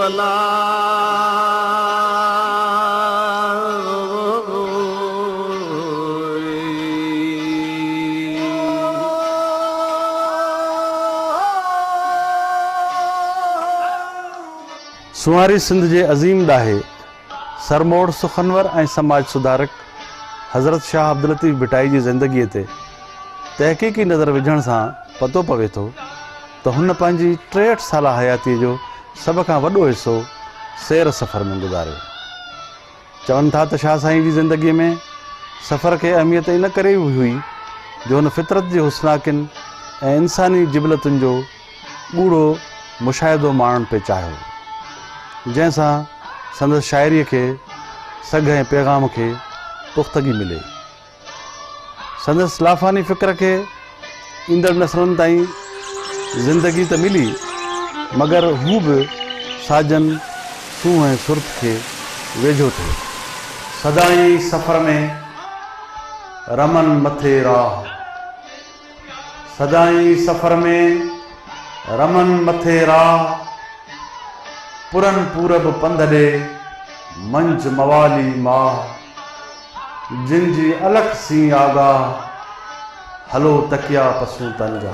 سونهاري سنڌ جي عظيم ڏاهي، سرموڙ سخنور ۽ سماج سڌارڪ حضرت شاهه عبداللطيف ڀٽائي جي زندگيء تي تحقيقي نظر وجهڻ سان پتو پوي ٿو ته هن پنهنجي 63 سالا حياتيء جو سڀ کان وڏو حصو سير سفر ۾ گذاريو. چون ٿا ته شاهه سائين جي زندگيء ۾ سفر کي اهميت ان ڪري به هئي جو هن فطرت جي حسناڪين ۽ انساني جبلتن جو ڳوڙهو مشاهدو ماڻڻ پئي چاهيو، جنهن سان سندس شاعريء کي سگهه ۽ پيغام کي پختگي ملي. سندس لافاني فڪر کي ايندڙ نسلن تائين زندگي ته ملي، مگر هو به ساجن، سونهن ۽ سرت کي ويجهو ٿيو. سدائين سفر ۾ رمن مٿي راهه. سدائين سفر ۾ رمن مٿي راهه. پرن پورب پنڌ ڏي منجهه موالي ماهه. جن جي الک سين آگاهه، هلو تڪيا پسون تن جا.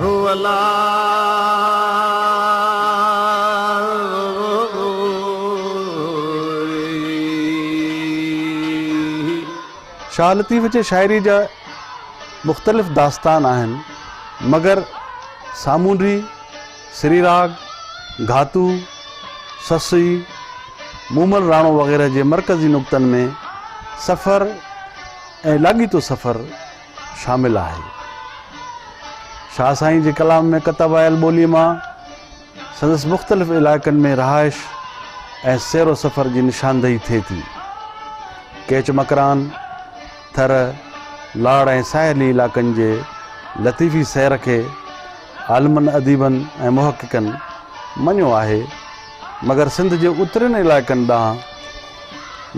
شاهه لطيف جي شاعريء جا مختلف داستان آهن، مگر سامونڊي، سريراڳ، گهاتو، سسئي، مومل راڻو وغيره جي مرڪزي نقطن ۾ سفر ۽ لاڳيتو سفر شامل آهي. شاهه سائين جي ڪلام ۾ ڪتب آيل ٻوليء مان سندس مختلف علائقن ۾ رهائش ۽ سير و سفر جي نشاندهي ٿئي ٿي. ڪيچ مڪران، ٿر، لاڙ ۽ ساحلي علائقن جي لطيفي سير کي عالمن، اديبن ۽ محققن مڃيو آهي، مگر سنڌ جي اترين علائقن ڏانهن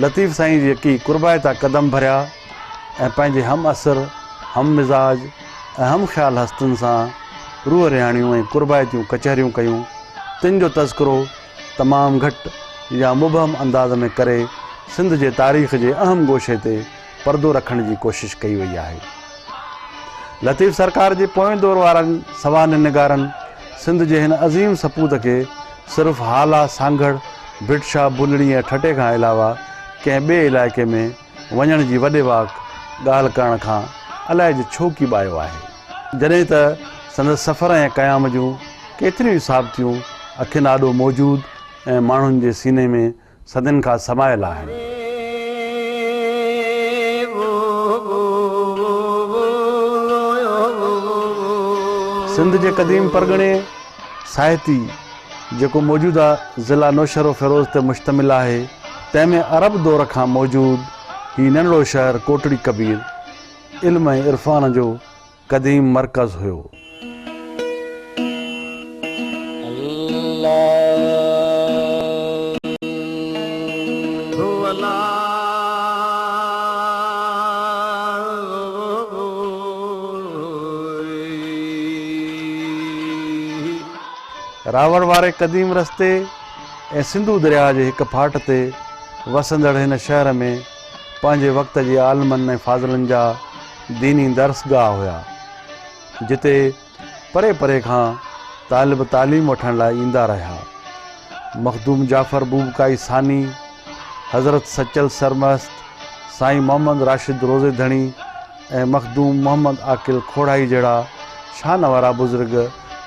لطيف سائين جيڪي قربائتا قدم ڀريا ۽ پنهنجي هم عصر، هم مزاج ۽ هم خيال هستين سان روح رهاڻيون ۽ قربائتيون ڪچهريون ڪيون، تن جو تذڪرو تمام گهٽ يا مبهم انداز ۾ ڪري سنڌ جي تاريخ جي اهم گوشي تي پردو رکڻ جي ڪوشش ڪئي وئي آهي. لطيف سرڪار جي پوئين دور وارن سوانح نگارن سنڌ جي هن عظيم سپوت کي صرف هالا، سانگهڙ، ڀٽ شاهه، بلڙي ۽ ٺٽي کان علاوه ڪنهن ٻئي علائقي ۾ وڃڻ جي وڏي واڪ ڳالهه ڪرڻ کان الائجي ڇو ڪيٻايو آهي. جڏهن ته سندس سفر ۽ قيام جون ڪيتريون ئي ثابتيون اکين آڏو موجود ۽ ماڻهن جي سيني ۾ صدين کان سمايل آهن. سنڌ جي قديم پرڳڻي ساهتي جيڪو موجوده ضلع نوشهروفيروز تي مشتمل آهي، تنهن ۾ عرب دور کان موجود هي ننڍڙو شهر ڪوٽڙي ڪبير علم ۽ عرفان جو قديم مرڪز هيو. راوڙ واري قديم رستي ۽ سنڌو درياهه جي هڪ ڦاٽ تي وسندڙ هن شهر ۾ پنهنجي وقت جي عالمن ۽ فاضلن جا ديني درسگاهه هيا، جتي پري پري کان طالب تعليم وٺڻ لاء ايندا رهيا. مخدوم جعفر بوبڪائي ثاني، حضرت سچل سرمست، سائين محمد راشد روضي ڌڻي ۽ مخدوم محمد عاقل کوڙائي جهڙا شان وارا بزرگ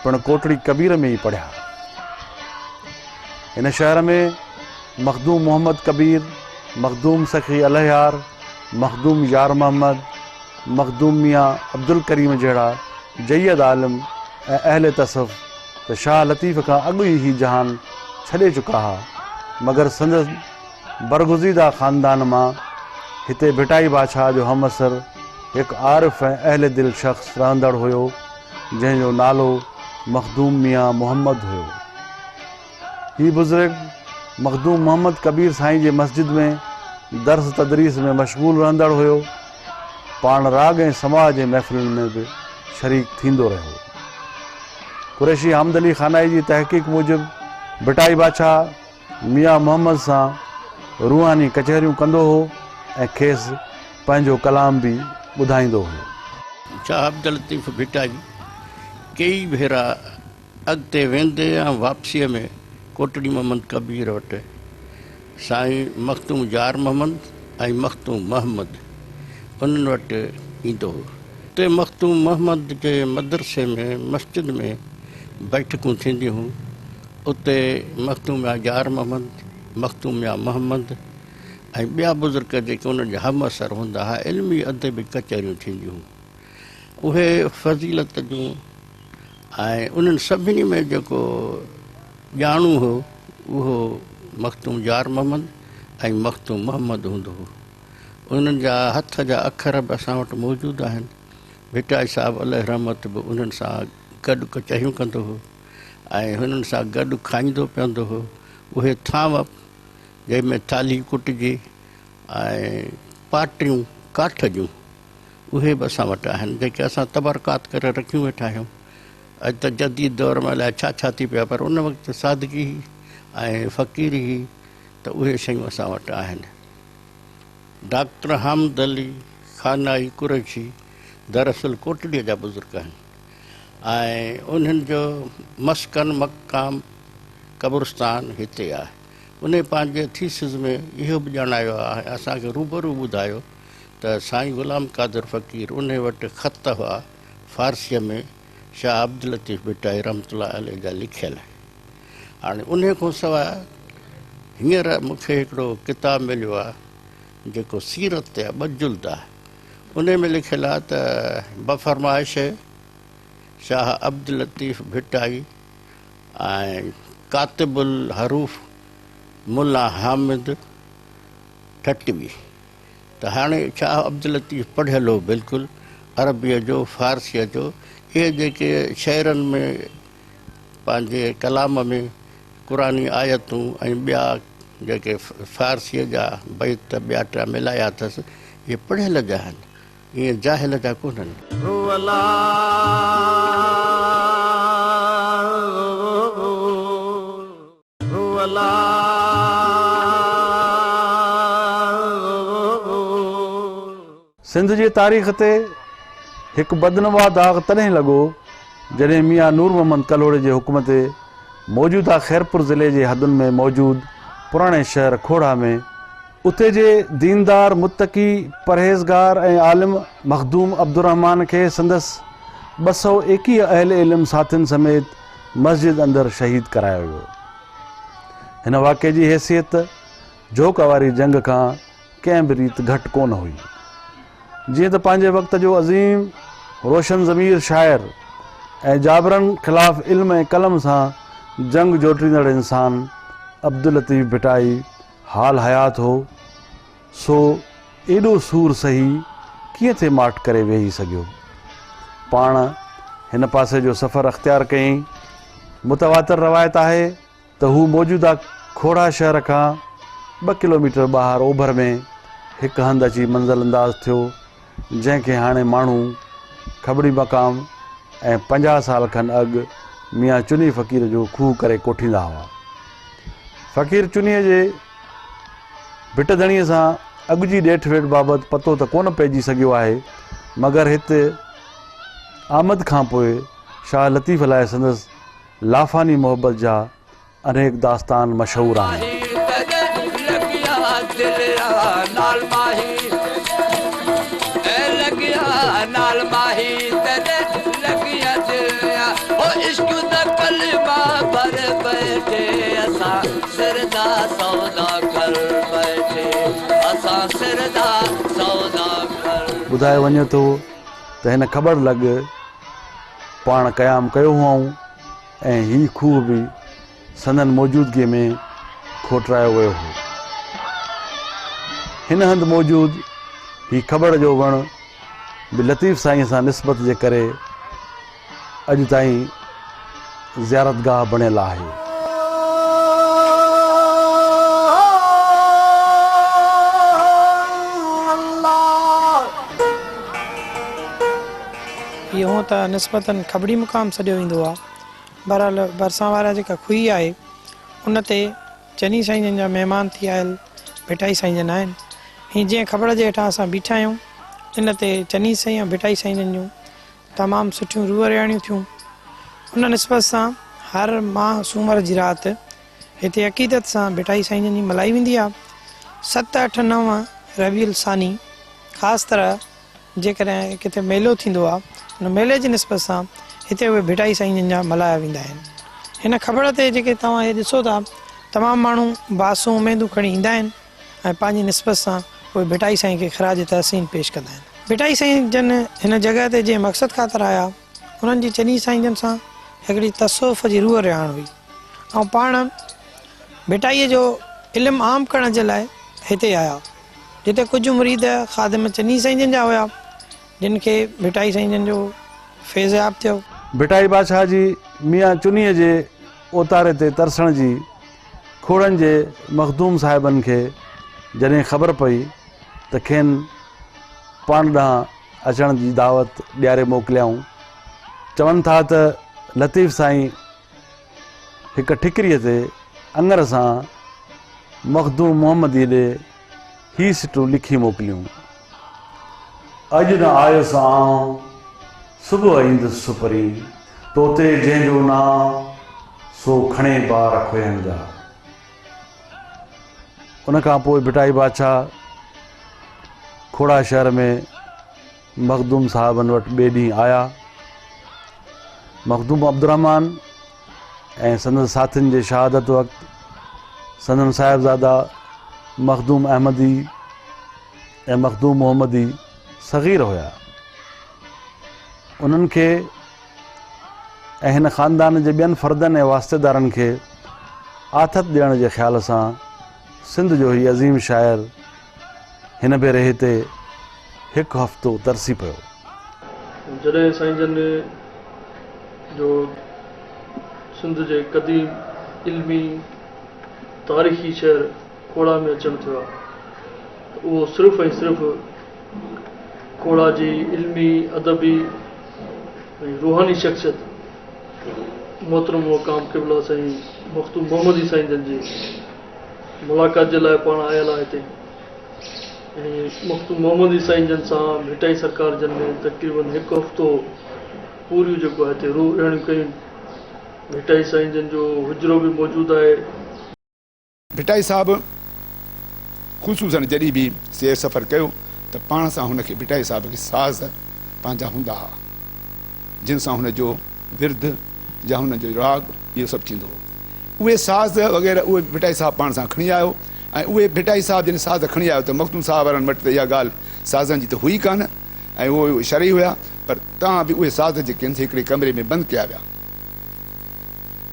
پڻ ڪوٽڙي ڪبير ۾ ئي پڙهيا. هن شهر ۾ مخدوم محمد ڪبير، مخدوم سخي الهيار، مخدوم يار محمد، مخدوم ميان عبدالڪريم جهڙا جيد عالم ۽ اهل تصوف ته شاهه لطيف کان اڳ ئي هي جهان ڇڏي چڪا ها، مگر سندس برگزيده خاندان مان هتي ڀٽائي بادشاهه جو همعصر هڪ عارف ۽ اهل دل شخص رهندڙ هيو، جنهن جو نالو مخدوم ميان محمد هيو. هي بزرگ مخدوم محمد ڪبير سائين جي مسجد ۾ درس تدريس ۾ مشغول رهندڙ هيو. پاڻ راڳ ۽ سماع جي محفلن ۾ به شريڪ ٿيندو رهيو. قريشي حامد علي خانائي جي تحقيق موجب ڀٽائي بادشاهه ميان محمد سان روحاني ڪچهريون ڪندو هو ۽ کيس پنهنجو ڪلام به ٻڌائيندو هو. شاهه عبداللطيف ڀٽائي ڪيئي ڀيرا اڳتي ويندي يا واپسيء ۾ ڪوٽڙي محمد ڪبير وٽ سائين مخدوم يار محمد ۽ مخدوم محمد انهن وٽ ايندو هو. اتي مخدوم محمد جي مدرسي ۾ مسجد ۾ بيٺڪون ٿينديون هيون. اتي مخدوم ميان يار محمد، مخدوم ميان محمد ۽ ٻيا بزرگ جيڪي انهن جا همعصر هوندا هئا، علمي ادبي ڪچهريون ٿينديون هيون. اهي فضيلت جون ۽ انهن سڀني ۾ جيڪو ڄاڻو هو، اهو مخدوم يار محمد ۽ مخدوم محمد هوندو هو. انهن جا هٿ جا اکر به اسان وٽ موجود آهن. ڀٽائي صاحب عليه رحمت به انهن سان گڏ ڪچهريون ڪندو هو ۽ هنن سان گڏ کائيندو پيئندو هو. اهي ٿانو جنهن ۾ ٿالهي ڪٽجي ۽ پاٽريون ڪاٺ جون اهي به اسان وٽ آهن جيڪي اسان تبرڪات ڪري رکيون ويٺا آهيون. اڄ ته جديد دور ۾ الائي ڇا ڇا ٿي پيو آهي پر ان وقت سادگي هئي ۽ فقيري هئي ته اهي شيون اسان وٽ آهن. ڊاڪٽر حامد علي خانائي قريشي دراصل ڪوٽڙيء جا بزرگ آهن ۽ انهن جو مسڪن مقام قبرستان هتي آهي. انهي پنهنجي ٿيسز ۾ اهو به ڄاڻايو آهي ۽ اسان کي روبرو ٻڌايو ته سائين غلام قادر فقير انهي وٽ خط هئا فارسيء ۾ شاهه عبداللطيف ڀٽائي رحمة الله عليه جا لکيل. هاڻي انهي کان سواء هينئر مون کي هڪڙو ڪتاب مليو آهي جيڪو سيرت تي آهي، ٻه جلد آهي. انهي ۾ لکيل آهي ته بفرمائش شاهه عبداللطيف ڀٽائي ۽ ڪاتب الحروف ملا حامد ٺٽوي ته هاڻي شاهه عبداللطيف پڙهيل هو بلڪل عربيء جو فارسيء جو اهي جيڪي شعرن ۾ پنهنجي ڪلام ۾ قرآني آيتون ۽ ٻيا جيڪي فارسيء جا بيت ٻيا ٽيا ملايا اٿس، اهي پڙهيل جا آهن، ائين جاهل جا ڪونهن. سنڌ جي تاريخ تي هڪ بدنما داغ تڏهن لڳو جڏهن ميان نور محمد ڪلهوڙي جي حڪم تي موجوده خيرپور ضلعي جي حدن ۾ موجود پراڻي شهر کوڙا ۾ اتي جي ديندار، متقي، پرهيزگار ۽ عالم مخدوم عبدالرحمان کي سندس 221 اهل علم ساٿين سميت مسجد اندر شهيد ڪرايو ويو. هن واقعي جي حيثيت جوڪ واري جنگ کان ڪنهن به ريت گهٽ ڪونه هئي. جيئن ته پنهنجي وقت جو عظيم روشن ضمير شاعر ۽ جابرن خلاف علم ۽ قلم سان جنگ جوٽيندڙ انسان عبداللطيف ڀٽائي حال حيات هو، سو ايڏو سور سهي ڪيئن ٿي ماٺ ڪري ويهي سگهيو. پاڻ هن پاسي جو سفر اختيار ڪيائين. متواتر روايت آهي ته هو موجوده کوڙا شهر کان ٻه ڪلوميٽر ٻاهر اوڀر ۾ هڪ هنڌ اچي منزل انداز ٿيو، جنهن کي هاڻي ماڻهو کٻڙي مقام ۽ 50 سال کن اڳ ميان چني فقير جو کوهه ڪري ڪوٺيندا هئا. فقير چنيء جي ڀٽ ڌڻيء سان اڳ جي ڏيٺ ويٺ بابت پتو ته ڪونه پئجي سگهيو آهي، مگر هت آمد کان پوء شاهه لطيف لاء سندس لافاني محبت جا انيڪ داستان مشهور آهن. ٻڌايو وڃي ٿو ته هن کٻڙ لڳ پاڻ قيام ڪيو هئائون. ۽ هي کوهه به سندن موجودگيء ۾ کوٽرايو ويو هو. هن هنڌ موجود هي کٻڙ جو وڻ به لطيف سائينء سان نسبت جي ڪري اڄ تائين زيارتگاهه بڻيل آهي. هي هونء ته نسبتاً کٻڙي مقام سڏيو ويندو آهي. بهرحال ڀرسان وارا جيڪا کوهي آهي ان تي چني سائين جن جا مهمان ٿي آيل ڀٽائي سائين جن آهن. هي جنهن کٻڙ جي هيٺان اسان بيٺا آهيون ان تي چني سائين ۽ ڀٽائي سائين جن جون تمام سٺيون روح رهاڻيون ٿيون. ان نسبت سان هر ماهه سومر جي رات هتي عقيدت سان ڀٽائي سائين جن جي ملهائي ويندي آهي. ست اٺ نو ربيع الثاني خاص طرح جيڪڏهن ڪٿي ميلو ٿيندو آهي ان ميلي جي نسبت سان هتي اهي ڀٽائي سائين جن جا ملهايا ويندا آهن. هن کٻڙ تي جيڪي توهان هي ڏسو ٿا تمام ماڻهو باسون اميدون کڻي ايندا آهن ۽ پنهنجي نسبت سان اهي ڀٽائي سائين کي خراج تحسين پيش ڪندا آهن. ڀٽائي سائين جن هن جڳهه تي جنهن مقصد خاطر آيا انهن جي چني سائين جن سان هڪڙي تصوف جي روح رهاڻ هئي ۽ پاڻ ڀٽائيء جو علم عام ڪرڻ جي لاء هتي آيا جتي ڪجهه مريد خادم چني سائين جن جا هيا جن کي ڀٽائي سائين جن جو فيض ياب ٿيو. ڀٽائي بادشاهه جي ميان چنيء جي اوتاري تي ترسڻ جي کوڙن جي مخدوم صاحبن کي جڏهن خبر پئي ته کين پاڻ ڏانهن اچڻ جي دعوت ڏياري موڪليائون. چون ٿا ته لطيف سائين هڪ ٺڪريء تي اڱر سان مخدوم محمدي ڏي هي سٽون لکي موڪليون. اڄ نه آيس آئون، صبح ايندس سپرين. توتي جنهن جو نانء، سو کڻي بار کوهين جا. ان کان پوء ڀٽائي بادشاهه کوڙا شهر ۾ مخدوم صاحبن وٽ ٻئي ڏينهن آيا. مخدوم عبدالرحمان ۽ سندس ساٿين جي شهادت وقت سندن صاحبزادا مخدوم احمدي ۽ مخدوم محمدي صغير هيا. انهن کي ۽ هن خاندان جي ٻين فردن ۽ واسطيدارن کي آٿت ڏيڻ جي خيال سان سنڌ جو هي عظيم شاعر هن ڀيري هتي هڪ هفتو ترسي پيو. جڏهن سائين جن جو سنڌ جي قديم علمي تاريخي شهر کوڙا ۾ اچڻ ٿيو آهي ته اهو صرف ۽ صرف کوڙا جي علمي، ادبي ۽ روحاني شخصيت محترم مقام قبله سائين مخدوم محمدي سائين جن جي ملاقات جي لاء پاڻ آيل آهي هتي ۽ مخدوم محمدي سائين جن سان ڀٽائي سرڪار جن تقريبن هڪ هفتو پوريون جيڪو آهي هتي روح رهڻيون ڪيون. ڀٽائي سائين جن جو حجرو به موجود آهي. ڀٽائي صاحب خصوصاً جڏهن به سير سفر ڪيو ته پاڻ سان هن کي ڀٽائي صاحب کي ساز پنهنجا هوندا ها جن سان هن جو ورد يا هن جو راڳ اهو سڀ ٿيندو هو. اهي ساز وغيره اهي ڀٽائي صاحب پاڻ سان کڻي آيو ۽ اهي ڀٽائي صاحب جڏهن ساز کڻي آيو ته مخدوم صاحب وارن وٽ ته اها ڳالهه سازن جي ته هئي ڪانه ۽ اهي شرعي هيا پر تان به اهي ساز جيڪي آهن سي هڪڙي ڪمري ۾ بند ڪيا ويا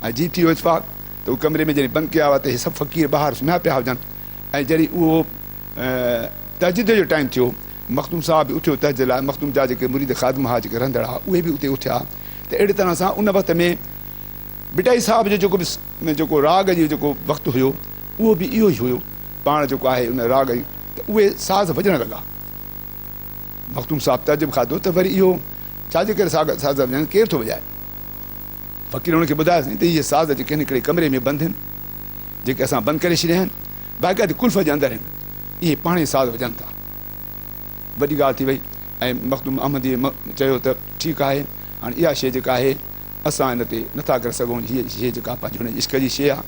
۽ جي ٿيو اتفاق ته اهي ڪمري ۾ جڏهن بند ڪيا ويا ته هي سڀ فقير ٻاهر سمهيا پيا هجن ۽ جڏهن اهو تهجد جو ٽائيم ٿيو مخدوم صاحب به اٿيو تهجد لاء مخدوم جا جيڪي مريد خادم هئا جيڪي رهندڙ هئا اهي به اتي اٿيا ته اهڙي طرح سان ان وقت ۾ ڀٽائي صاحب جو جيڪو به جيڪو راڳ جو جيڪو وقت هيو اهو به اهو ئي هيو پاڻ جيڪو آهي ان راڳ ته اهي ساز وڄڻ لڳا مخدوم صاحب تعجب کاڌو ته وري اهو ڇا جي ڪري ساز وڄائن ڪير ٿو وڄائي؟ فقير هن کي ٻڌايو سائين ته اهي ساز جيڪي آهن هڪڙي ڪمري ۾ بند آهن جيڪي اسان بند ڪري ڇڏيا آهن باقاعدي قلف جي اندر آهن اهي پاڻ ئي ساز وڄن ٿا. وڏي ڳالهه ٿي وئي ۽ مخدوم احمدي چيو ته ٺيڪ آهي هاڻي اها شيء جيڪا آهي اسان ان تي نٿا ڪري سگهون هيء شيء جيڪا پنهنجي هن عشق جي شيء آهي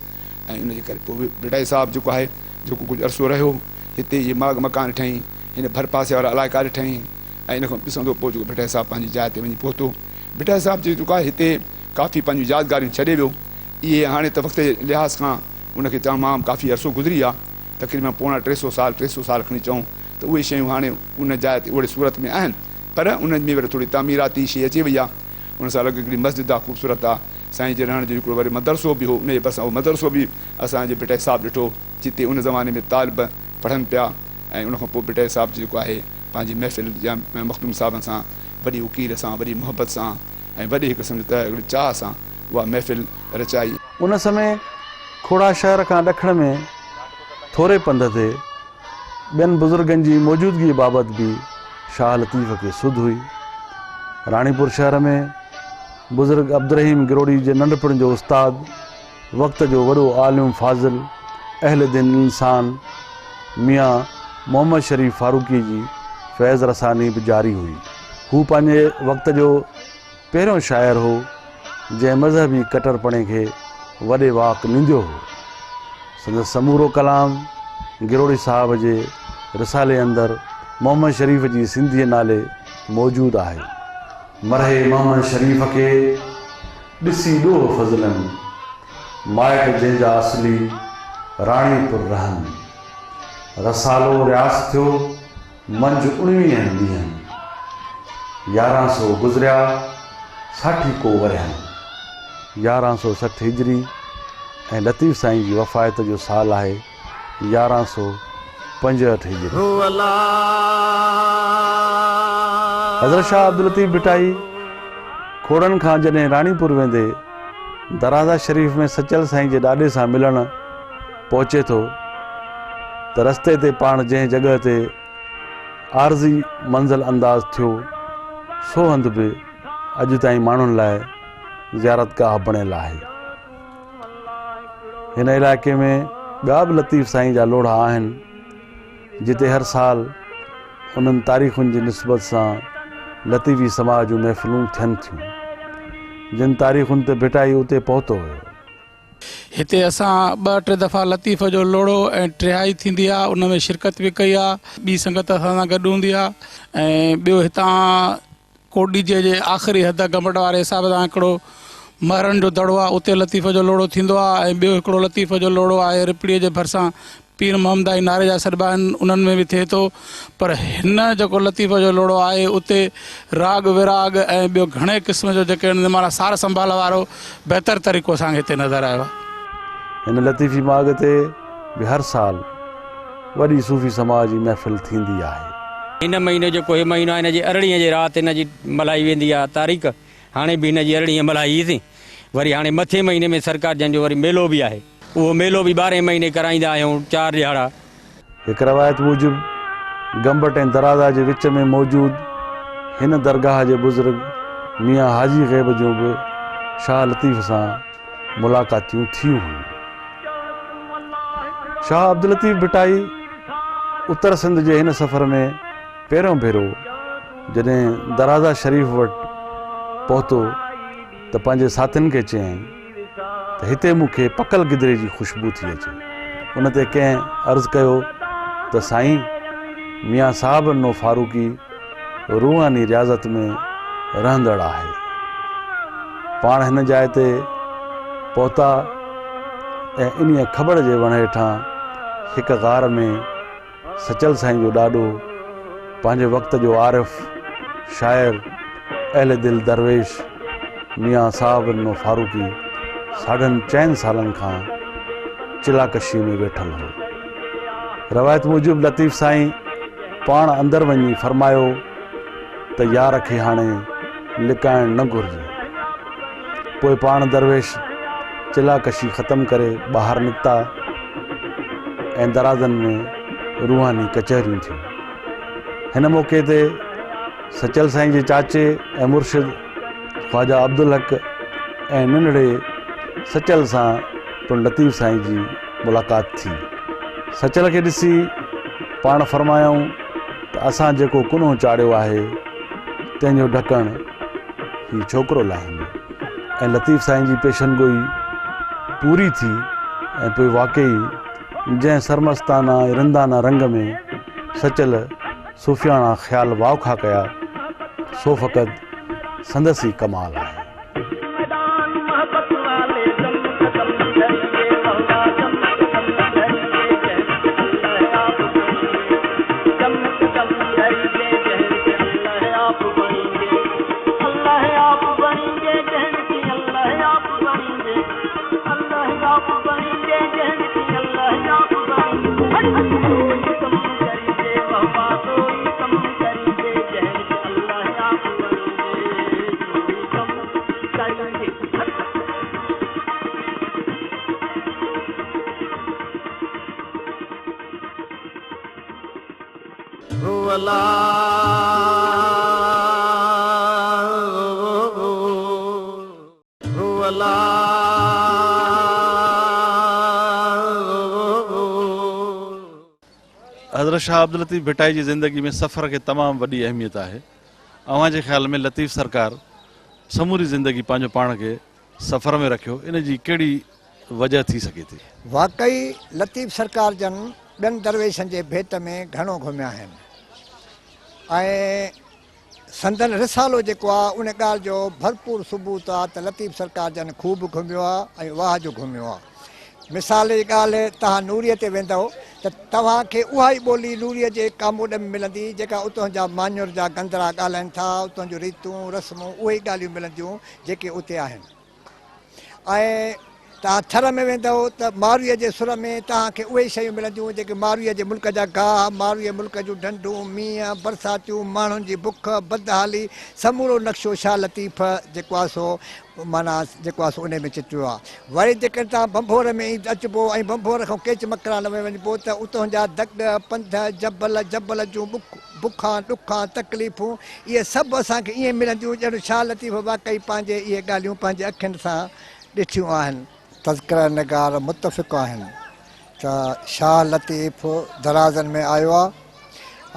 ۽ ان جي ڪري پوء ڀٽائي صاحب جيڪو آهي جيڪو ڪجهه عرصو رهيو هتي اهي ماڳ مڪان ڏٺائين، هن ڀرپاسي وارا علائقا ڏٺائين ۽ ان کان ڏسندو پوء جيڪو ڀٽائي صاحب پنهنجي جاء تي وڃي پهتو. ڀٽائي صاحب جيڪو آهي هتي ڪافي پنهنجون يادگاريون ڇڏي ويو. اهي هاڻي ته وقت جي لحاظ کان ان کي تمام ڪافي عرصو گذري ويا، تقريباً پوڻا 300 سال، 300 سال کڻي چئون ته اهي شيون هاڻي ان جاء تي اهڙي صورت ۾ آهن، پر انهن ۾ وري ٿوري تعميراتي شيء اچي وئي آهي. ان سان لڳ هڪڙي مسجد آهي خوبصورت آهي. سائين جي رهڻ جو هڪڙو وري مدرسو به هو، انهيء ڀرسان اهو مدرسو به اسان جي ڀٽائي صاحب ڏٺو. جتي ان زماني ۾ طالب پڙهن پيا ۽ ان کان پوء ڀٽائي صاحب جيڪو آهي پنهنجي محفل يا مخدوم صاحبن سان وڏي اڪير سان وڏي محبت سان ۽ وڏي هڪ سمجهه ته هڪڙي چاهه سان اها محفل رچائي. ان سمي کوڙا شهر کان ڏکڻ ۾ ٿوري پنڌ تي ٻين بزرگن جي موجودگيء بابت به شاهه لطيف کي سڌ هئي. راڻيپور شهر ۾ بزرگ عبدالرحيم گروڙي جي ننڍپڻ جو استاد، وقت جو وڏو عالم فاضل اهل دين انسان ميان محمد شريف فاروقيء جي فيض رساني به جاري هئي. هو پنهنجي وقت جو پهريون شاعر هو، جنهن مذهبي ڪٽرپڻي کي وڏي واڪ ننديو هو. سندس سمورو ڪلام گروڙي صاحب جي رسالي اندر محمد شريف جي سنڌيء نالي موجود آهي. مرحي محمد شريف کي ڏسي ڏوهه فضلن، مائٽ جنهن جا اصلي راڻيپور رهن. رسالو رياس ٿيو منجهه اڻويهن ڏينهن، 1100 گذريا ساٺيڪو ورهين. 1160 هجري ۽ لطيف سائين جي وفايت جو سال آهي 1165 هجري. حضرت شاهه عبداللطيف ڀٽائي کوڙن کان جڏهن راڻيپور ويندي درازا شريف ۾ سچل سائين جي ڏاڏي سان ملڻ پهچي ٿو ته رستي تي پاڻ جنهن جڳهه تي عارضي منزل انداز ٿيو سو هنڌ به اڄ تائين ماڻهن لاء زيارتگاهه بڻيل آهي. هن علائقي ۾ ٻيا به لطيف سائين جا لوڙها آهن جتي هر سال انهن تاريخن جي نسبت سان لطيفي سماع جون محفلون ٿين ٿيون جن تاريخن تي ڀٽائي اتي پهتو هيو. هتي اسان ٻه ٽي دفعا لطيف جو لوڙهو ۽ ٽهائي ٿيندي آ ان ۾ شرڪت به ڪئي آ ٻي سنگت اسان سان گڏ هوندي آ ۽ ٻيو هتان ڪوٽڏيجي جي آخري حد گمبٽ واري حساب سان هڪڙو مهرن جو دڙو آ اتي لطيف جو لوڙهو ٿيندو آ ۽ ٻيو هڪڙو لطيف جو لوڙهو آهي رپڙي جي ڀرسان پير محمدائي ناريجا سڏبا آهن انهن ۾ به ٿئي ٿو پر هن جيڪو لطيف جو لوڙهو آهي اتي راڳ ويراڳ ۽ ٻيو گهڻي قسم جو جيڪي آهن معنيٰ سار سنڀال وارو بهتر طريقو اسان کي هتي نظر آيو آهي. هن لطيفي ماڳ تي به هر سال وڏي صوفي سماع جي محفل ٿيندي آهي. هن مهينو جيڪو هي مهينو آهي هن جي ارڙهين جي رات هن جي ملهائي ويندي آهي تاريخ هاڻي به هن جي ارڙهين ملهائي هئي سين وري هاڻي مٿين مهيني ۾ سرڪار جن جو وري ميلو به آهي اهو ميلو به ٻارهين مهيني ڪرائيندا آهيون چار ڏهاڙا. هڪ روايت موجب گمبٽ ۽ درازا جي وچ ۾ موجود هن درگاهه جي بزرگ ميان حاجي غيب جون به شاهه لطيف سان ملاقاتيون ٿيون هيون. شاهه عبداللطيف ڀٽائي اتر سنڌ جي هن سفر ۾ پهريون ڀيرو جڏهن درازا شريف وٽ پهتو ته پنهنجي ساٿين کي چيائين ته هتي مون کي پڪل گدري جي خوشبو ٿي اچي. ان تي ڪنهن عرض ڪيو ته سائين ميان صاحب ڏنو فاروقي روحاني رياضت ۾ رهندڙ آهي. پاڻ هن جاء تي پهتا ۽ انهيء کٻڙ جي وڻ هيٺان هڪ غار ۾ سچل سائين جو ڏاڏو پنهنجي وقت جو عارف، شاعر، اهل دل درويش ميان صاحب ڏنو فاروقي ساڍن چئن سالن کان چلا ڪشي ۾ ويٺل هو. روايت موجب لطيف سائين پاڻ اندر وڃي فرمايو ته يار کي هاڻي لڪائڻ نه گهرجي. پوء پاڻ درويش چلا ڪشي ختم ڪري ٻاهر نڪتا ۽ درازن ۾ روحاني ڪچهريون ٿيون. هن موقعي تي سچل سائين جي چاچي ۽ مرشد خواجه عبدالحق ۽ ننڍڙي سچل سان پڻ لطيف سائين جي ملاقات ٿي. سچل کي ڏسي پاڻ فرمايائون ته اسان جيڪو ڪنهو چاڙهيو آهي تنهن جو ڍڪڻ هي ڇوڪرو لاهيندو ۽ لطيف سائين جي پيشن گوئي پوري ٿي ۽ پوء واقعي جنهن سرمستانه ۽ رندانه رنگ ۾ سچل صوفياڻا خيال واوکا ڪيا سو فقط سندس ئي ڪمال آهي. حضرت شاهه عبداللطيف ڀٽائي جي زندگي ۾ سفر کي تمام وڏي اهميت آهي. اوهان جي خيال ۾ لطيف سرڪار سموري زندگي پنهنجو پاڻ کي سفر ۾ رکيو ان جي ڪهڙي وجهه ٿي سگهي ٿي؟ واقعي لطيف سرڪار جن ٻين درويشن جي ڀيٽ ۾ گهڻو گهميا آهن ۽ سندن رسالو جيڪو آ ان ڳالهه جو ڀرپور ثبوت آ ته لطيف سرڪار جن خوب گهميو آ ۽ واهه جو گهميو آ. مثال جي ڳالهه توهان نوريء تي ويندؤ ته توهان کي اها ئي ٻولي نوريء جي ڪاموڏ ۾ ملندي جيڪا اتهن جا ماڃر جا گندرا ڳالهائين ٿا، اتهن جون ريتون، رسمون اهي ئي ڳالهيون ملنديون جيڪي اتي آهن. ۽ توهان ٿر ۾ ويندؤ ته مارويء جي سر ۾ توهان کي اهي ئي شيون ملنديون جيڪي مارويء جي ملڪ جا گاهه، مارويء ملڪ جون ڍنڍون، مينهن، برساتيون، ماڻهن جي بک، بدحالي، سمورو نقشو شاهه لطيف جيڪو آهي سو معنيٰ جيڪو آهي سو انهي ۾ چٽيو آهي. وري جيڪڏهن توهان ڀنڀور ۾ ئي اچبو ۽ ڀنڀور کان ڪيچ مڪران ۾ وڃبو ته اتهن جا دڳ، پنڌ، جبل، جبل جون بکان، ڏکان، تڪليفون، اهي سڀ اسان کي ائين ملنديون ڄڻ شاهه لطيف واقعي پنهنجي اهي ڳالهيون پنهنجي اکين سان ڏٺيون آهن. تذڪره نگار متفق آهن ته شاهه لطيف درازن ۾ آيو آهي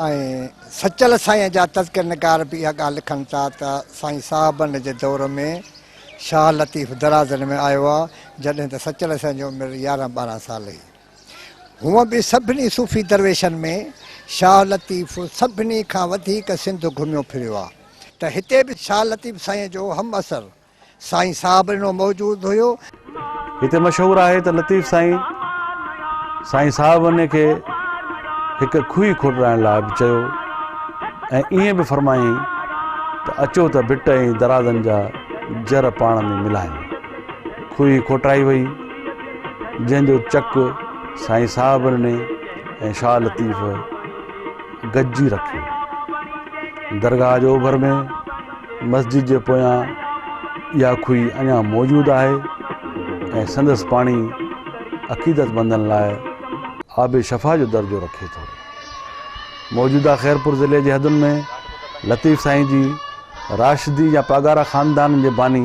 ۽ سچل سائين جا تذڪره نگار به اها ڳالهه لکن ٿا ته سائين صاحبن جي دور ۾ شاهه لطيف درازن ۾ آيو آهي جڏهن ته سچل سائين جي عمر يارهن ٻارهن سال هئي. هونء به سڀني صوفي درويشن ۾ شاهه لطيف سڀني کان وڌيڪ سنڌ گهميو ڦريو آهي ته هتي به شاهه لطيف سائين جو همعصر سائين صاحب ڏنو موجود هيو. هتي مشهور آهي ته لطيف سائين، سائين صاحب ڏني کي هڪ کوهي کوٽرائڻ لاء به چيو ۽ ائين به فرمايائين ته اچو ته ڀٽ ۽ درازن جا جر پاڻ ۾ ملايون. کوهي کوٽرائي وئي، جنهن جو چڪ سائين صاحب ڏني ۽ شاهه لطيف گڏجي رکيو. درگاهه جي اوڀر ۾ مسجد جي پويان اها کوهي اڃا موجود آهي ۽ سندس پاڻي عقيدتمندن لاء آب شفا جو درجو رکي ٿو. موجوده خيرپور ضلعي جي حدن ۾ لطيف سائين جي راشدي يا پاڳارا خاندان جي باني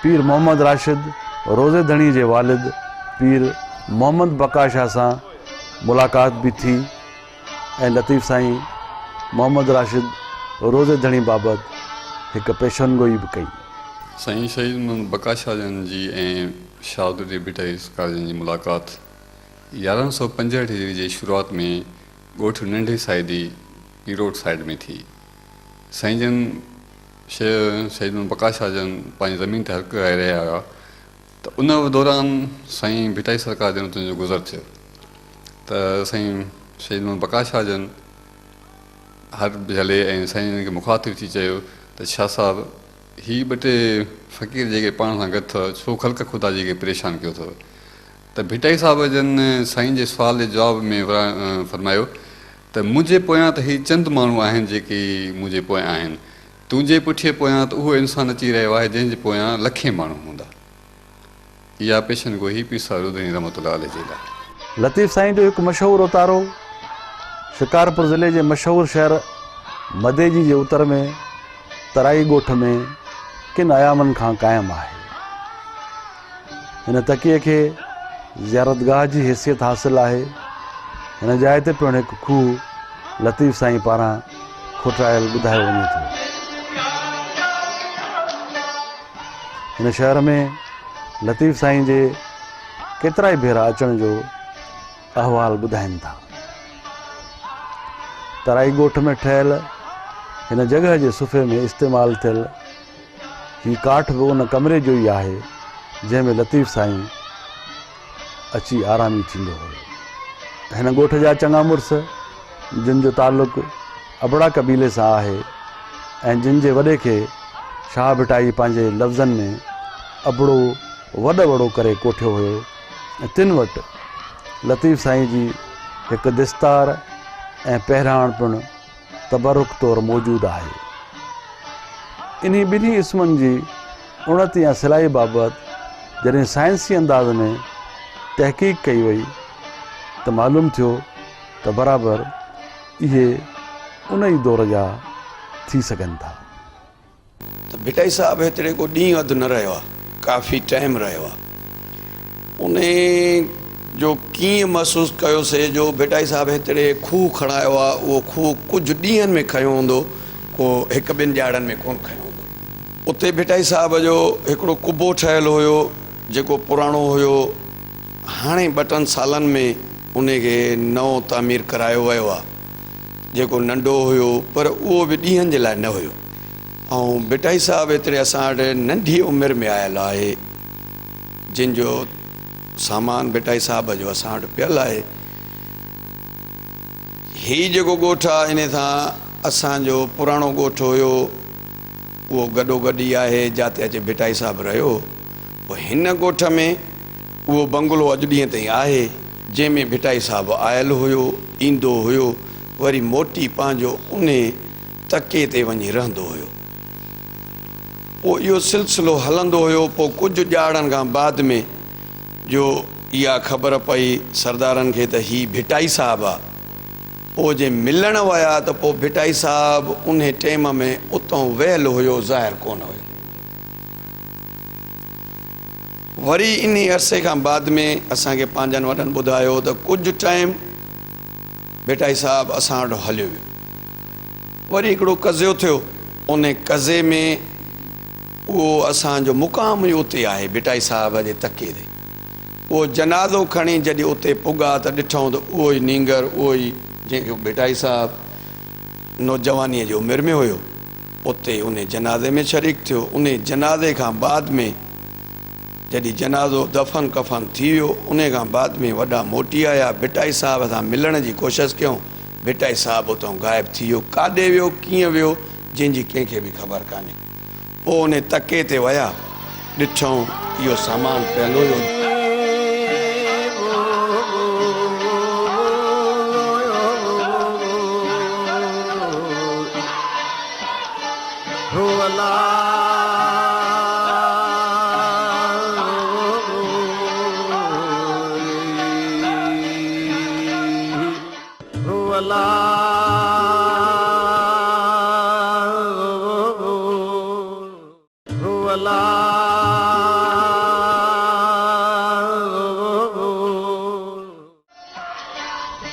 پير محمد راشد روضي ڌڻي جي والد پير محمد بقا شاهه سان ملاقات به ٿي. ۽ لطيف سائين محمد راشد روضي ڌڻي بابت هڪ پيشنگوئي به ڪئي. سائين شهيد محمد بقا شاهه جن جي ۽ شاهه عبداللطيف ڀٽائي سرڪار جن جي ملاقات 1165 هجري جي شروعات ۾ ڳوٺ ننڍي سائدي پيروٽ سائيڊ ۾ ٿي. سائين جن شهيد محمد بقا شاهه جن پنهنجي زمين تي هر ڪرائي رهيا هيا ته ان دوران سائين ڀٽائي سرڪار جن اتان جو گذر ٿيو ته سائين شهيد محمد بقا شاهه جن هر جهلي ۽ سائين جن کي مخاطب ٿي چيو ته شاهه صاحب هي ٻه ٽي فقير جيڪي پاڻ سان گڏ اٿو ڇو خلق خدا جي کي پريشان ڪيو اٿو ته ڀٽائي صاحب جن سائين جي سوال جي جواب ۾ فرمايو ته منهنجي پويان ته هي چند ماڻهو آهن جيڪي منهنجي پويان آهن تنهنجي پٺيء پويان ته اهو انسان اچي رهيو آهي جنهن جي پويان لکين ماڻهو هوندا. اها پيشن گوئي پير صاحب رودڻي رحمة الله عليه جي لاء. لطيف سائين جو هڪ مشهور اوتارو شڪارپور ضلعي جي مشهور شهر مديجي جي اتر ۾ ترائي ڳوٺ ۾ ڪن ايامن کان قائم آهي. هن تڪيي کي زيارتگاهه جي حيثيت حاصل آهي. هن جاء تي پڻ هڪ کوهه لطيف سائين پاران کوٽرايل ٻڌايو وڃي ٿو. هن شهر ۾ لطيف سائين جي ڪيترائي ڀيرا اچڻ جو احوال ٻڌائين ٿا. ترائي ڳوٺ ۾ ٺهيل هن جڳهه جي صفحي ۾ استعمال ٿيل هي ڪاٺ به ان ڪمري جو ئي آهي جنهن ۾ لطيف سائين اچي آرامي ٿيندو هو. هن ڳوٺ جا چڱا مڙس جن جو تعلق ابڙا قبيلي سان آهي ۽ جن جي وڏي کي شاهه ڀٽائي پنهنجي لفظن ۾ ابڙو وڏ وڙو ڪري ڪوٺيو هيو ۽ تن وٽ لطيف سائين جي هڪ دستار ۽ پهراڻ پڻ تبرڪ طور موجود آهي. انهي ٻنهي اسمن جي اڻت يا سلائي بابت جڏهن سائنسي انداز ۾ تحقيق ڪئي وئي ته معلوم ٿيو ته برابر اهي ان ئي دور جا ٿي سگهن ٿا. ته ڀٽائي صاحب هتڙي ڪو ڏينهن اڌ نه رهيو آ، ڪافي ٽائيم رهيو آ. انهي جو ڪيئن محسوس ڪيوسي جو ڀٽائي صاحب هتڙي کوهه کڻايو آ، اهو کوهه ڪجهه ڏينهن ۾ کنيو هوندو، ڪو هڪ ٻن ڏيهاڙن ۾ ڪونه کنيو هوندو. اتي ڀٽائي صاحب جو هڪڙو قبو ٺهيل هيو، جيڪو پراڻو هيو، هاڻي ٻه ٽن سالن ۾ انهي کي نئون تعمير ڪرايو ويو آ، جيڪو ننڍو هيو، پر اهو به ڏينهن جي لاء نه هيو. ۽ ڀٽائي صاحب هتڙي اسان وٽ ننڍي عمر ۾ آيل آهي، جن جو سامان ڀٽائي صاحب جو اسان وٽ پيل آهي. هي جيڪو ڳوٺ آهي انهي سان اسان جو پراڻو ڳوٺ هيو اهو گڏو گڏ ئي آهي جاتي اچي ڀٽائي صاحب رهيو. پوء هن ڳوٺ ۾ اهو بنگلو اڄ ڏينهن تائين آهي جنهن ۾ ڀٽائي صاحب آيل هيو، ايندو هيو وري موٽي پنهنجو انهي تڪي تي وڃي رهندو هيو. پوء اهو سلسلو هلندو هيو. پوء ڪجهه ڏهاڙن کان بعد ۾ جو اها خبر پئي سردارن کي ته هي ڀٽائي صاحب آ. پوء جي ملڻ ويا ته پوء ڀٽائي صاحب انهي ٽيم ۾ اتئون ويل هيو ظاهر ڪونه هيو. وري انهي عرصي کان بعد ۾ اسان کي پنهنجن وڏن ٻڌايو ته ڪجهه ٽائيم ڀٽائي صاحب اسان وٽ هليو ويو. وري هڪڙو قضيو ٿيو، انهي قضيي ۾ اهو اسان جو مقام ئي اتي آهي ڀٽائي صاحب جي تڪيي تي. اهو جنازو کڻي جڏهن اتي پڳا ته ڏٺائون ته اهو ئي نينگر، اهو ئي جنهن کي ڀٽائي صاحب نوجوانيء جي عمر ۾ هيو، اتي انهي جنازي ۾ شريڪ ٿيو. انهي جنازي کان بعد ۾ جڏهن جنازو دفن ڪفن ٿي ويو، انهي کان بعد ۾ وڏا موٽي آيا، ڀٽائي صاحب سان ملڻ جي ڪوشش ڪيائون، ڀٽائي صاحب اتان غائب ٿي ويو، ڪاڏي ويو، ڪيئن ويو، جنهن جي ڪنهن کي به خبر ڪانهي. پوء انهي تڪي تي ويا، ڏٺائون اهو سامان پيل هيو.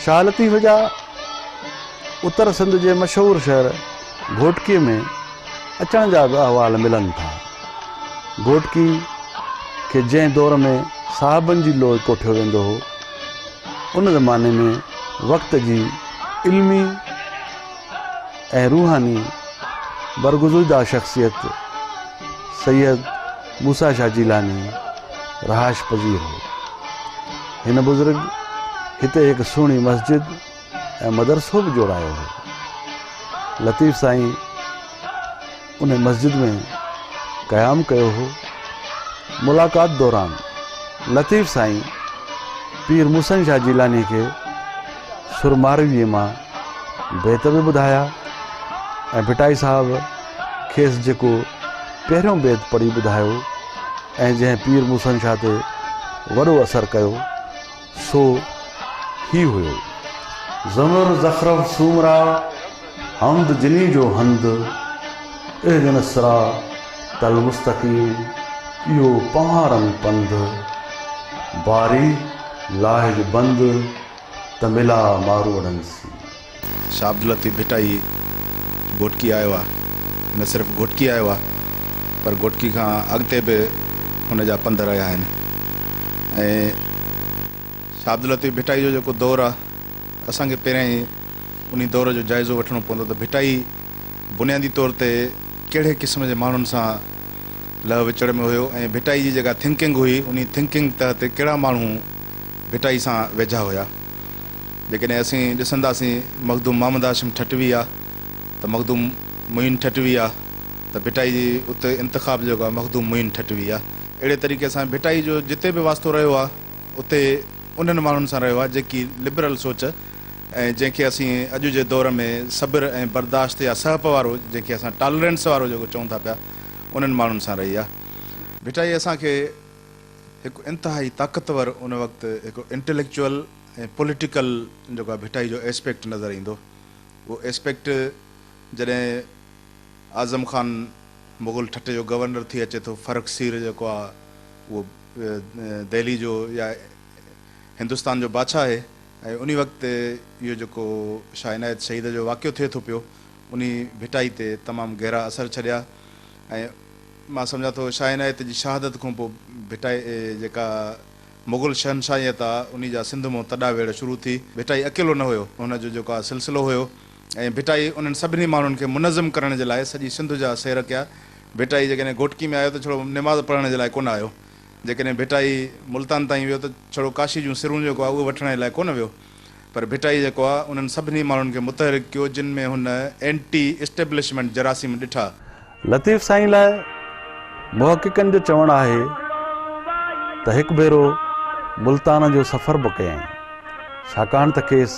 شاهه لطيف جا اتر سنڌ جي مشهور شهر گهوٽڪي ۾ اچڻ جا به احوال ملن ٿا. گهوٽڪي کي جنهن دور ۾ صاحبن جي لوء ڪوٺيو ويندو هو، ان زماني ۾ وقت جي علمي ۽ روحاني برگزيده شخصيت سيد موسيٰ شاهه جيلاني رهائش پذير هو. هن بزرگ هتي هڪ سهڻي مسجد ۽ مدرسو به جوڙايو هو. لطيف سائين ان مسجد ۾ قيام ڪيو هو. ملاقات دوران لطيف سائين پير موسن شاهه جيلاني کي سر مارويء مان بيت به ٻڌايا ۽ ڀٽائي صاحب کيس جيڪو پهريون بيت پڙهي ٻڌايو ۽ جنهن پير موسن شاهه تي وڏو اثر ڪيو سو هي هيو. زمر زخرف سومرا، حمد جني جو هنڌ، اهدنا الصراط المستقيم، اهو پنهوارن پنڌ، باري لاهج بند، ته ملا ماروئڙن سين. شاهه عبداللطيف ڀٽائي گهوٽڪي آيو آهي. نه صرف گهوٽڪي آيو آهي پر گهوٽڪي کان اڳتي به هن جا پنڌ رهيا آهن ۽ شاهه عبداللطيف ڀٽائي جو جيڪو دور آهي اسان کي پهريائين انهي دور جو جائزو وٺڻو پوندو ته ڀٽائي بنيادي طور تي ڪهڙي قسم جي ماڻهن سان لهه وچڙ ۾ هيو ۽ ڀٽائي جي جيڪا ٿنڪنگ هئي انهي ٿنڪنگ تحت ڪهڙا ماڻهو ڀٽائي سان ويجها هيا. جيڪڏهن اسين ڏسنداسين مخدوم محمد هاشم ٺٽوي آ ته مخدوم معين ٺٽوي آ ته ڀٽائي جي اتي انتخاب جيڪو آ مخدوم معين ٺٽوي آ. اهڙي طريقي سان ڀٽائي جو جتي به واسطو رهيو آ اتي انهن ماڻهن سان رهيو آ جيڪي لبرل سوچ ۽ جنهن کي اسين اڄ جي دور ۾ صبر ۽ برداشت يا سهپ وارو جنهن کي اسان ٽالرنس وارو جيڪو چئون ٿا پيا انهن ماڻهن سان رهي آ. ڀٽائي اسان کي هڪ انتهائي طاقتور ان وقت هڪ انٽليڪچوئل ۽ پوليٽيڪل جيڪو آهي ڀٽائي جو ايسپيڪٽ نظر ايندو. اهو ايسپيڪٽ جڏهن اعظم خان مغل ٺٽي جو گورنر ٿي اچي ٿو، فرخ سير جيڪو آهي اهو دهلي جو يا هندستان جو بادشاهه آهي ۽ انهي وقت اهو جيڪو شاهه عنايت شهيد جو واقعو ٿئي ٿو پيو انهي ڀٽائي تي تمام گهرا اثر ڇڏيا ۽ مان سمجهان ٿو شاهه عنايت جي شهادت کان پوء ڀٽائي جيڪا مغل شهنشاهيت آ انهي جا سنڌ مون تڏا ويڙهه شروع ٿي. ڀٽائي اڪيلو نه هيو هن جو جيڪو آ سلسلو هيو ۽ ڀٽائي انهن سڀني ماڻهن کي منظم ڪرڻ جي لاء سڄي سنڌ جا سير ڪيا. ڀٽائي جيڪڏهن گهوٽڪي ۾ آيو ته ڇڙو نماز پڙهڻ جي لاء ڪونه آيو. جيڪڏهن ڀٽائي ملتان تائين ويو ته ڇڙو ڪاشي جون سرون جيڪو آ اهي وٺڻ جي لاء ڪونه ويو پر ڀٽائي جيڪو آ انهن سڀني ماڻهن کي متحرڪ ڪيو جن ۾ هن اينٽي اسٽيبلشمينٽ جراثيم ڏٺا. لطيف سائين لاء محققن جو چوڻ آهي ته هڪ ڀيرو ملتان جو سفر به ڪيائين، ڇاڪاڻ ته کيس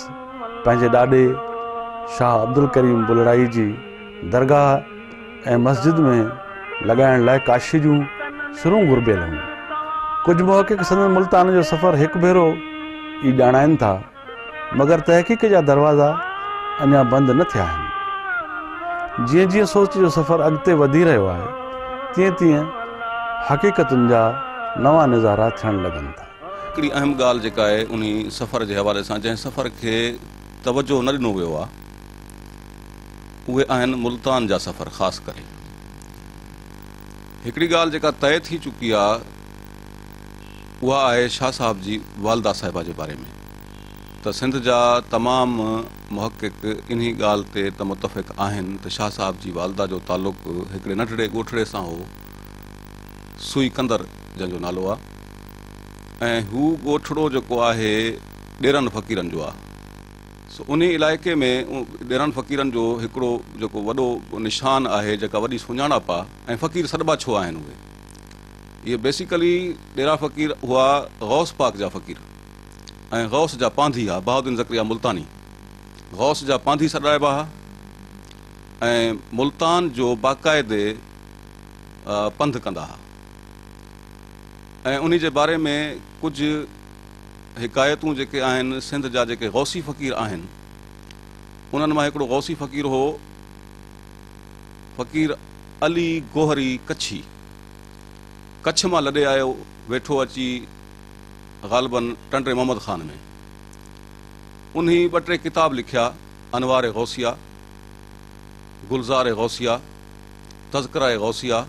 پنهنجي ڏاڏي شاهه عبدالڪريم بلڙائي جي درگاهه ۽ مسجد ۾ لڳائڻ لاء ڪاشي جون سرون گهربيل هيون. ڪجهه محقق سندن ملتان جو سفر هڪ ڀيرو ئي ڄاڻائين ٿا. مگر تحقيق جا دروازا اڃا بند نه ٿيا آهن. جيئن جيئن سوچ جو سفر اڳتي وڌي رهيو آهي، تيئن تيئن حقيقتن جا نوان نظارا ٿيڻ لڳن ٿا. هڪڙي اهم ڳالهه جيڪا آهي انهي سفر جي حوالي سان جنهن سفر کي توجهه نه ڏنو ويو آهي اهي آهن ملتان جا سفر خاص ڪري هڪڙي ڳالهه جيڪا طئي ٿي چڪي آهي اها آهي شاهه صاحب جي والده صاحبه جي باري ۾ ته سنڌ جا تمام محقق انهي ڳالهه تي ته متفق آهن ته شاهه صاحب جي والده جو تعلق هڪڙي ننڍڙي ڳوٺڙي سان هو سوئي ڪندر جنهن جو نالو آهي ۽ هو ڳوٺڙو جيڪو آهي ڏيرن فقيرن جو آهي سو انهي علائقي ۾ ڏيرن فقيرن جو هڪڙو جيڪو وڏو نشان آهي جيڪا وڏي سڃاڻپ آهي ۽ فقير سڏبا ڇو آهن اهي اهي بيسيڪلي ڏيرا فقير هئا غوث پاڪ جا فقير ۽ غوث جا پانڌي ها بهاءالدين زڪريا ملتاني غوث جا پانڌي سڏرائبا ها ۽ ملتان جو باقاعدي پنڌ ڪندا ها ۽ انهي جي باري ۾ ڪجهه حڪايتون جيڪي آهن سنڌ جا جيڪي غوثي فقير آهن انهن مان هڪڙو غوثي فقير هو فقير علي گوهري ڪڇي ڪڇ مان لڏي آيو، ويٺو اچي غالباً ٽنڊي محمد خان ۾. انهي ٻه ٽي ڪتاب لکيا، انوار غوثيه، گلزار غوثيه، تذڪره غوثيه،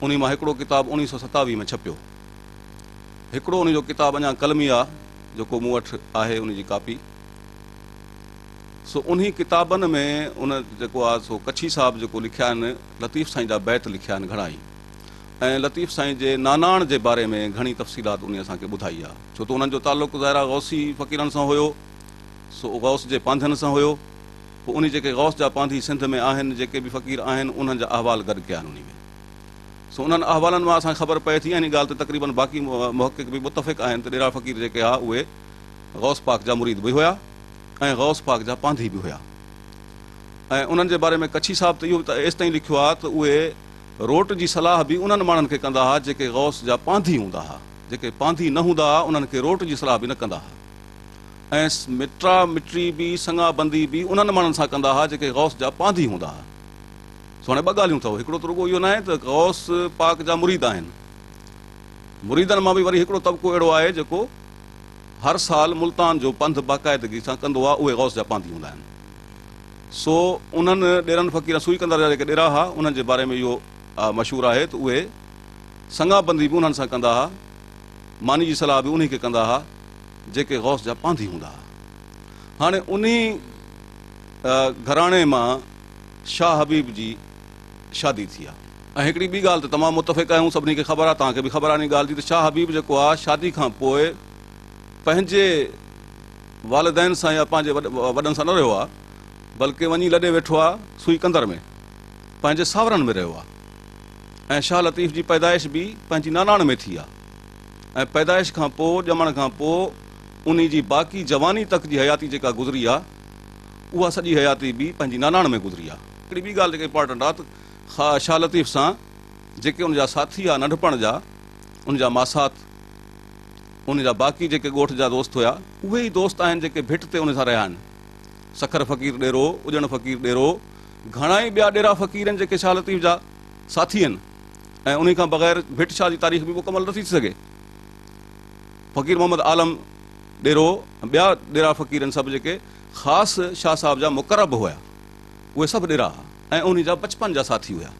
انهي مان هڪڙو ڪتاب اوڻيهه سؤ ستاويهه ۾ ڇپيو. هڪڙو انهي جو ڪتاب اڃا قلمي آ، جيڪو مون وٽ آهي انهي جي ڪاپي. سو انهي ڪتابن ۾ ان جيڪو آ سو ڪڇي صاحب جيڪو لکيا آهن، لطيف سائين جا بيت لکيا آهن گهڻا ئي ۽ لطيف سائين جي ناناڻ جي باري ۾ گهڻي تفصيلات انهي اسان کي ٻڌائي آ ڇو ته انهن جو تعلق ظاهر آ غوثي فقيرن سان هيو سو غوث جي پانڌين سان هيو پوء انهي جيڪي غوث جا پانڌي سنڌ ۾ آهن جيڪي به فقير آهن انهن جا احوال گڏ ڪيا آهن انهي ۾ سو انهن احوالن مان اسان کي خبر پئي ٿي ۽ انهي ڳالهه تي تقريبن باقي محقق به متفق آهن ته ڏيرا فقير جيڪي ها اهي غوث پاڪ جا مريد به هيا ۽ غوث پاڪ جا پانڌي به هيا. ۽ انهن جي باري ۾ ڪڇي صاحب ته اهو به ايستائين لکيو آهي ته اهي روٽ جي صلاح به انهن ماڻهن کي ڪندا ها جيڪي غوث جا پانڌي هوندا ها، جيڪي پانڌي نه هوندا ها انهن کي روٽ جي صلاح به نه ڪندا ها ۽ مٽا مٽي به سڱا بندي به انهن ماڻهن سان ڪندا ها جيڪي غوث جا پانڌي هوندا ها. سو هاڻي ٻه ڳالهيون اٿو، هڪڙو ته رڳو اهو ناهي ته غوث پاڪ جا مريد آهن، مريدن مان به وري هڪڙو طبقو اهڙو آهي جيڪو هر سال ملتان جو پنڌ باقاعدگي سان ڪندو آهي اهي غوث جا پانڌي هوندا آهن. سو انهن ڏيرن فقيرن سوئي ڪندر جا جيڪي ڏيرا ها، انهن جي باري ۾ اهو مشهور آهي ته اهي سڱا بندي به انهن سان ڪندا ها، ماني جي صلاح به انهي کي ڪندا ها، جيڪي غوث جا پانڌي هوندا ها. هاڻي انهي گهراڻي مان شاهه حبيب جي شادي ٿي آ. ۽ هڪڙي ٻي ڳالهه ته تمام متفق آهيون، سڀني کي خبر آ، توهان کي به خبر آ انهي ڳالهه جي ته شاهه حبيب جيڪو آ، شادي کان پوء پنهنجي والدين سان يا پنهنجي وڏن سان نه رهيو آ، بلڪه وڃي لڏي ويٺو آ سوئي ڪندر ۾ پنهنجي ساورن ۾ رهيو آ ۽ شاهه لطيف جي پيدائش به پنهنجي ناناڻ ۾ ٿي آ ۽ پيدائش کان پوء ڄمڻ کان پوء انهي جي باقي جواني تڪ جي حياتي جيڪا گذري آ اها سڄي حياتي به پنهنجي ناناڻ ۾ گذري آ. هڪڙي ٻي ڳالهه جيڪا امپارٽنٽ آ ته شاهه لطيف سان جيڪي ان جا ساٿي آ ننڍپڻ جا ان جا ماسات ان جا باقي جيڪي ڳوٺ جا دوست هيا، اهي ئي دوست آهن جيڪي ڀٽ تي ان سان رهيا آهن. سکر فقير ڏيرو، اڄڻ فقير ڏيرو، گهڻا ئي ٻيا ڏيرا فقير آهن جيڪي شاهه لطيف جا ساٿي آهن ۽ انهي کان بغير ڀٽ شاهه جي تاريخ به مڪمل نٿي ٿي سگهي. فقير محمد عالم ڏيرو ۽ ٻيا ڏيرا فقيرن سڀ جيڪي خاص شاهه صاحب جا مقرب هيا اهي سڀ ڏيرا ها ۽ انهي جا بچپن جا ساٿي هيا.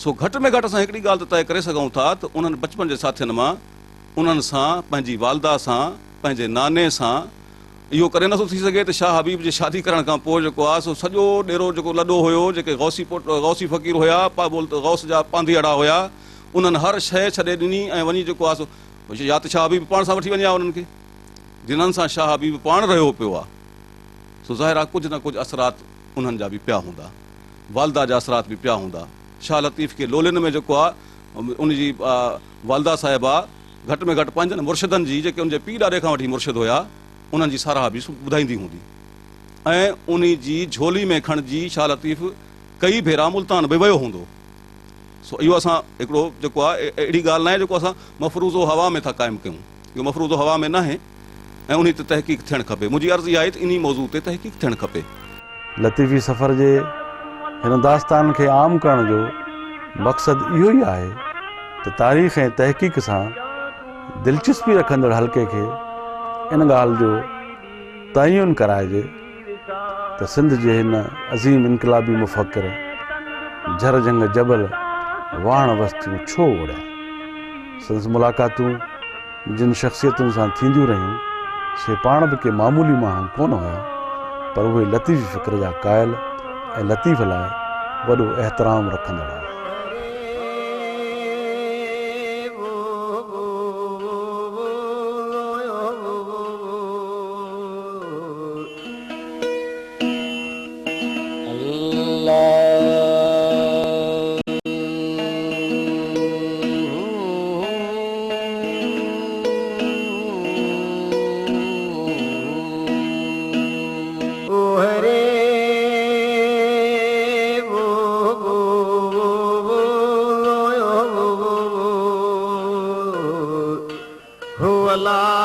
سو گهٽ ۾ گهٽ اسان هڪڙي ڳالهه ته طئي ڪري سگهون ٿا ته انهن بچپن جي ساٿين مان انهن سان پنهنجي والده سان پنهنجي ناني سان اهو ڪڏهن نٿو ٿي سگهي ته شاهه حبيب جي شادي ڪرڻ کان پوء جيڪو آهي سو سڄو ڏيرو جيڪو لڏو هيو جيڪي غوثي پوٽ غوثي فقير هيا پا ٻول ته غوث جا پانڌيئڙا هيا انهن هر شيء ڇڏي ڏني ۽ وڃي جيڪو آهي سو يا ته شاهه حبيب پاڻ سان وٺي وڃي ها انهن کي جنهن سان شاهه حبيب پاڻ رهيو پيو آهي سو ظاهر آهي ڪجهه نه ڪجهه اثرات انهن جا به پيا هوندا والده جا اثرات به پيا هوندا شاهه لطيف کي لولين ۾ جيڪو آهي ان جي والده صاحبه گهٽ ۾ گهٽ پنهنجن مرشدن جي جيڪي ان جي پيء ڏاڏي کان وٺي مرشد هيا انهن جي ساراهه به ٻڌائيندي هوندي ۽ انهي جي جهولي ۾ کڻجي شاهه لطيف ڪئي ڀيرا ملتان به ويو هوندو. سو اهو اسان هڪڙو جيڪو آهي اهڙي ڳالهه ناهي جيڪو اسان مفروضو هوا ۾ ٿا قائم ڪيون اهو مفروضو هوا ۾ ناهي ۽ انهي تي تحقيق ٿيڻ کپي. منهنجي عرض اها آهي ته انهي موضوع تي تحقيق ٿيڻ کپي. لطيفي سفر جي هن داستان کي عام ڪرڻ جو مقصد اهو ئي آهي ته تاريخ ۽ تحقيق سان دلچسپي رکندڙ حلقي کي ان ڳالهه جو تعين ڪرائجي ته سنڌ جي هن عظيم انقلابي مفڪر جھر جھنگ جبل واهڻ وستيون ڇو اڙيا؟ سندس ملاقاتون جن شخصيتن سان ٿينديون رهيون، سي پاڻ به ڪي معمولي ماڻهو ڪونه هيا، پر اهي لطيفي فڪر جا قائل ۽ لطيف لاء وڏو احترام رکندڙ هيا. هو الله.